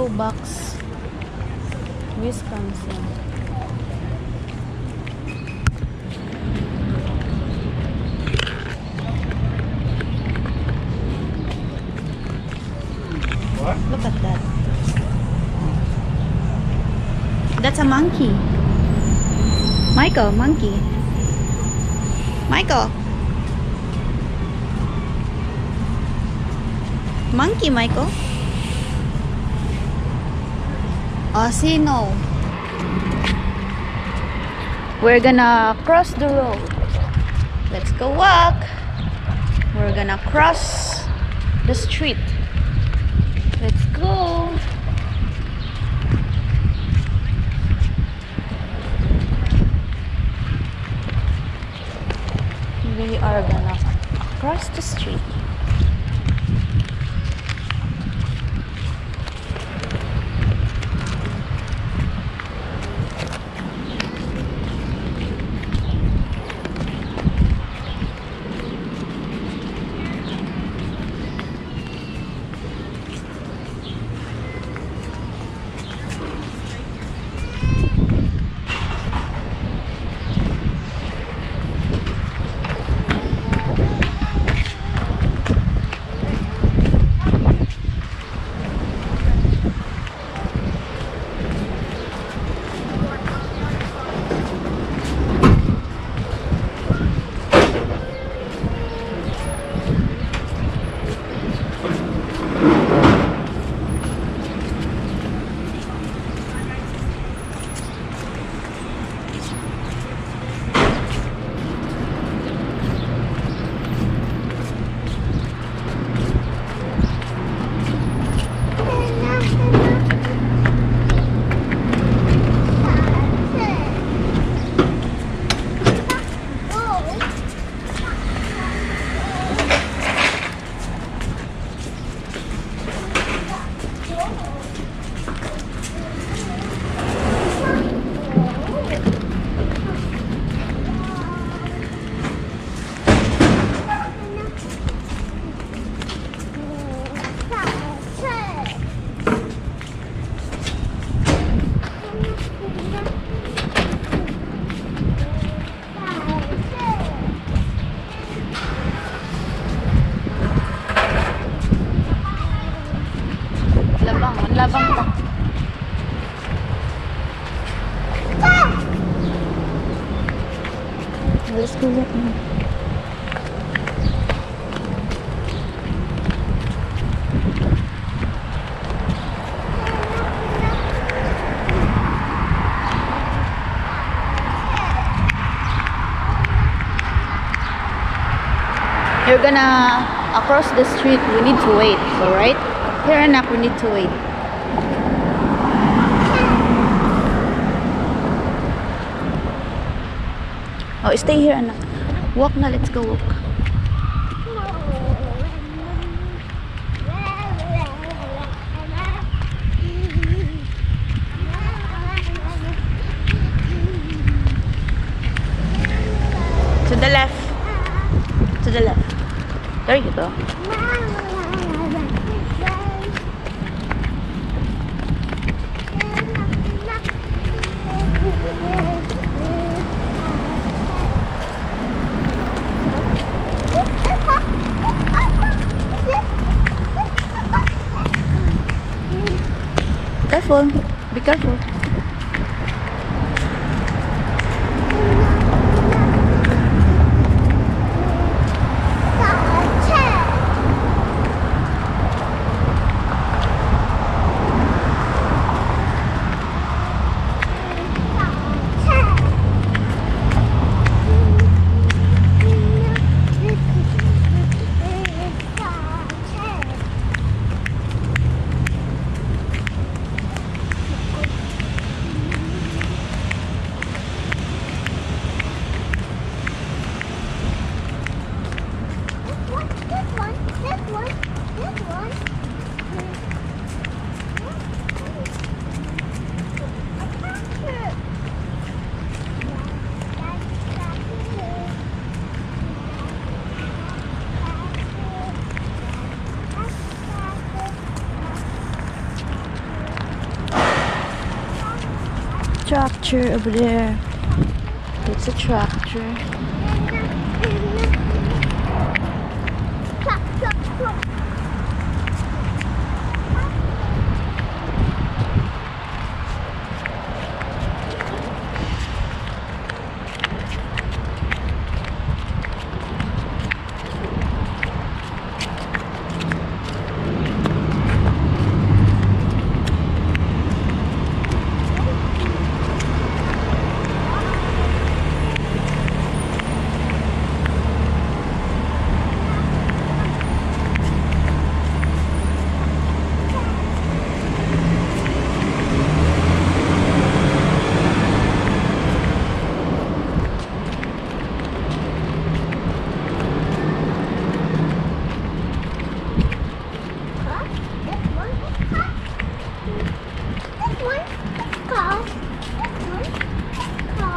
Throwbacks. Wisconsin. What? Look at that. That's a monkey. Michael, monkey. Michael. Monkey, Michael. Oh, see, no. We're gonna cross the road. Let's go walk. We're gonna cross the street. Let's go. We are gonna cross the street. Labang, labang pa. Let's go look now. You're gonna across the street. We need to wait, alright? Here, anak, we need to wait. Oh, stay here, anak. Walk na, let's go walk. To the left. To the left. There you go. Careful. Be careful. tractor over there. It's a tractor. Clap, clap, clap. Car. This one is car. This one is car. This one is car.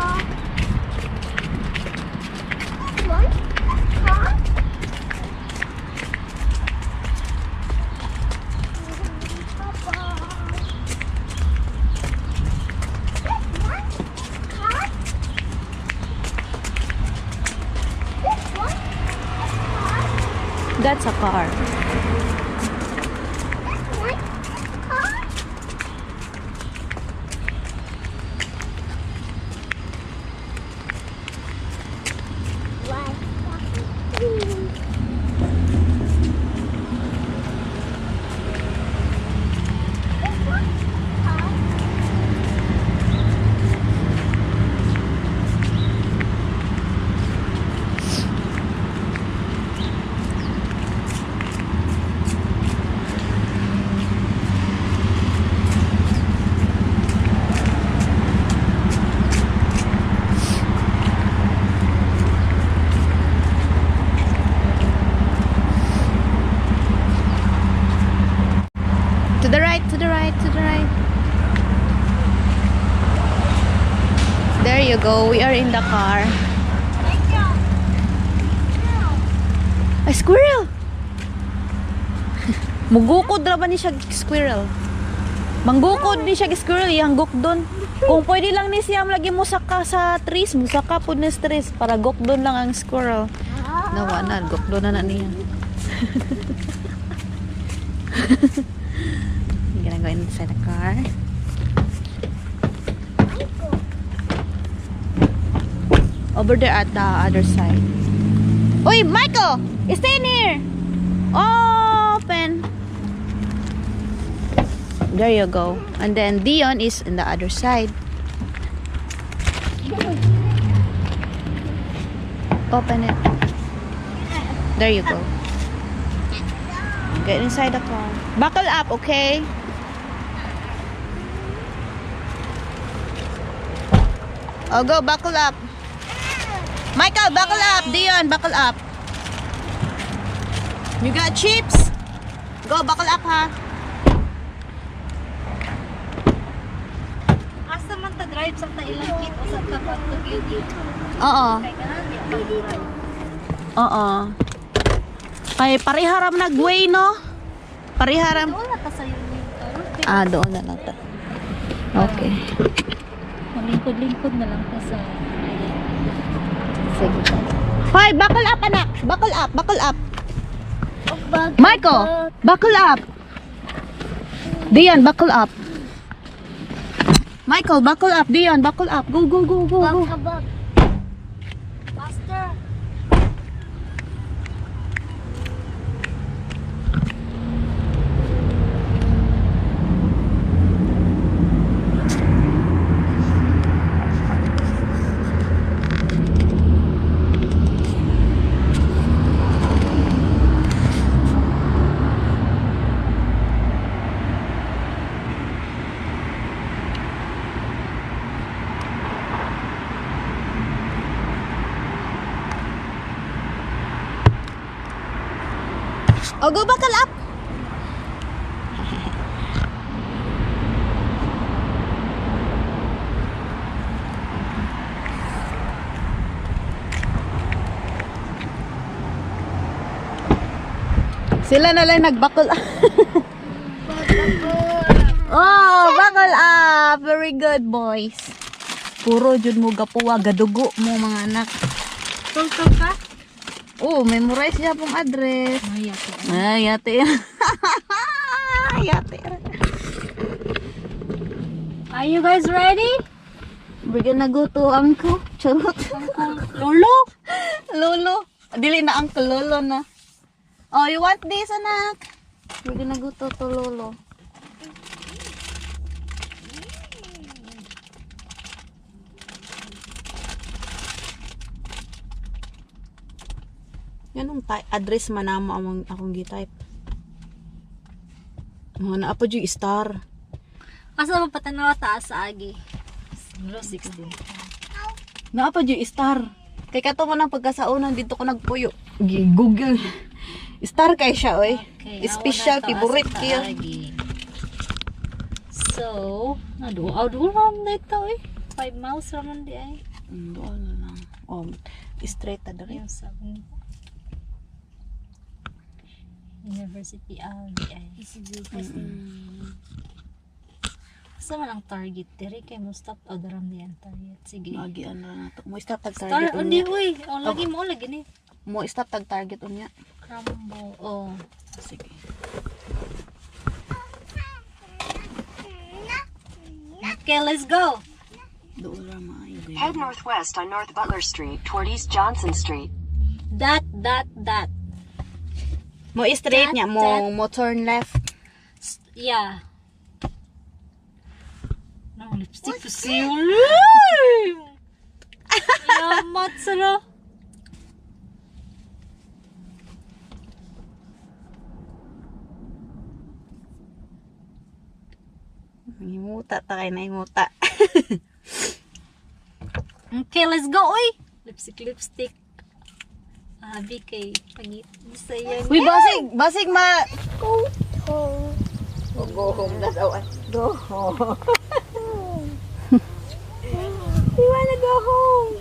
This one is car. This one is car. This one is car. That's a car. This one is car. One, two. This one is car. To the right, to the right, to the right. There you go. We are in the car. A squirrel! Mugukod ra ba ni siya squirrel? Manggukod ni siya squirrel, iyang gukdon. Kung pwede lang ni siya lagi musaka sa trees, musaka pud ni sa trees para gukdon lang ang squirrel. Nawa na, gukdon na na niya. I'm gonna go inside the car. Over there at the other side. Uy, Michael! Stay in here! Open! There you go. And then Dion is in the other side. Open it. There you go. Get inside the car. Buckle up, okay? Oh, go, buckle up. Michael, buckle up. Dion, buckle up. You got chips? Go, buckle up, ha? Asa man ta drive sa ta ilang kit o sa ta pagtug dito. Oo. Kay kanan di pa drive. Oo. Kay pareharam nagway, no? Pareharam. Doon na ta sa unit. Ah, doon na lang ta. Okay. Malingkod-lingkod na lang ta sa Sige. Hoy, buckle up, anak. Buckle up, buckle up. Michael, buckle up. Dion, buckle up. Michael, buckle up. Dion, buckle up. Go, go, go, go, go. Faster. Oh, go buckle up. Sila na lang nag-buckle up. Oh, buckle up. Very good, boys. Puro jud mo gapuwa, gadugo mo mga anak. Tol-tol ka? Oh, memorize siya pong address. Ay, ako. Ay, yate. Yate. Are you guys ready? We're gonna go to uncle. Charot. Lolo? Lolo. Dili na uncle, lolo na. Oh, you want this, anak? We're gonna go to lolo. Yan ang address man namo among akong gi-type. Mga naa pa yung star. Asa ba patanawa taas sa agi? Siguro 16. Naa pa yung star. Kay kato man ang pagkasaunan dito ko nagpuyo. Gi-google. Star kay siya oy. Okay, Special awa na to, favorite asa kayo. taagi. So, aduh, aduh ram dito eh. 5 miles raman di ay. Doon na lang. Oh, straight ta diri. Yung sa University di ay. Asa man ang target diri kay mo stop o daram di ang target. Sige. Lagi ano na to. Mo stop tag Star target undi unya. uy. Oh, lagi mo lagi ni. Mo stop tag target unya. Crumble. Oh. Sige. Okay, let's go. Doon ra maayo. Head northwest on North Butler Street toward East Johnson Street. Dot dot dot. Mo straight niya mo mo turn left. Yeah. No, lipstick po siya. Yamat sara. Himuta ta kay na himuta. Okay, let's go, oy! Lipstick, lipstick. Abi kay pangit sa'yo. Uy, basig, basig ma Go home. Go home na daw. Go home. We wanna go home.